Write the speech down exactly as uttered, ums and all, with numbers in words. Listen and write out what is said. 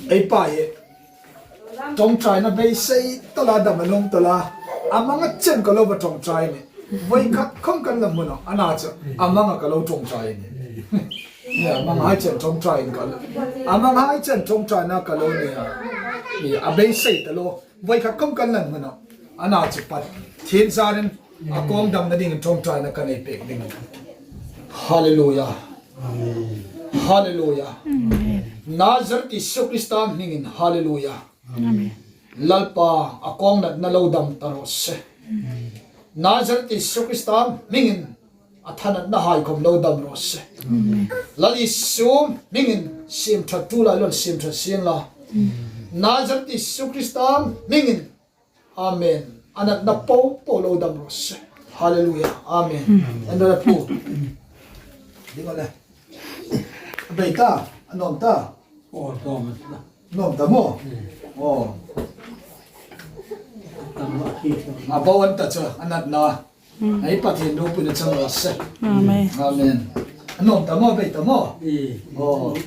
Ei pa hi ṭawngṭaina beisei tala dam a nuom tala. A manga chen ka lo va ṭawngṭai ni. Voi khat khawm kan la hmu naw, a na chu a manga ka lo ṭawngṭai ni. Ni a manga hai chen ṭawngṭaina ka lo. A manga hai chen ṭawngṭaina ka lo ni a. Ni a beisei ta lo. Voi khat khawm kan la hmu naw, a na chu Pathien zarin a kawng damna dingin ṭawngṭaina ka nei pek ding. Hallelujah. Hallelujah. Nazareth Isu Krista hmingin, hallelujah. Lalpa, a kawng natna lo dam ta raw se. Nazareth Isu Krista hmingin a tha natna hai khawm lo dam raw se. Lal Isu hmingin siem ṭhat tu lai lo siem ṭhat sien la. Nazareth Isu Krista hmingin. Amen. A natna po po lo dam raw se. Hallelujah. Amen. Amen. An ra pu. Ding ole. Bei ta, a nuom ta. Oh, nuom ta. Nuom ta maw? Mm. Oh. A bo an ta chu, a natna. Mm. Ei Pathien ropuina chang raw se. Amen. Amen. A nuom ta maw, bei ta maw? Mm. Oh.